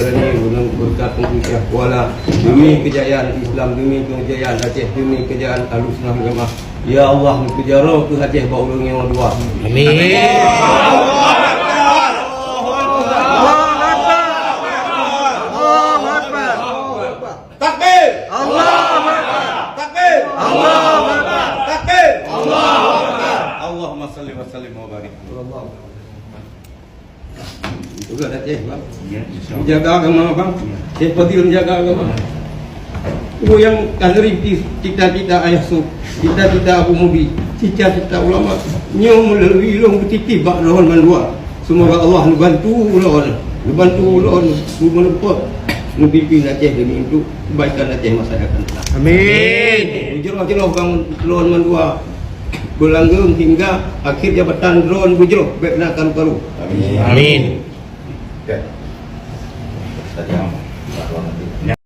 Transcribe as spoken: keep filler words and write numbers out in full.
Kami guna berkat Teungku Syah Kuala demi kejayaan Islam, demi kejayaan Aceh, demi kejayaan Ahlussunnah wal Jamaah. Ya Allah, neupeujaroe keu Aceh bak ureuëng nyang dua. Amin. Allahu Akbar. Allahu Akbar. Takbir. Allahu Akbar. Takbir. Allahu Akbar. Takbir. Allahu Akbar. Allahumma salli wa sallim wa barik. Juga dah cek, bang. Ya, insya Allah. Menjaga agama, bang. Ya. Cek Fadil menjaga agama. Ureuëng nyang ka neuriti cita-cita Ayah Sop, cita-cita Abu Mubi, cita-cita ulama, nyoe meulalu lôn beutitip bak droen mandua. Semoga Allah neubantu ulôn, neubantu ulôn, neumeureumpok, neupimpin Aceh demi untuk kebaikan Aceh masa yang akan datang. Amin. Jroh-jroh bang droen mandua. Beulanggeung hingga akhir jabatan droen beujroh bék na karu-karu. Amin. Amin. Oke. Tadi apa?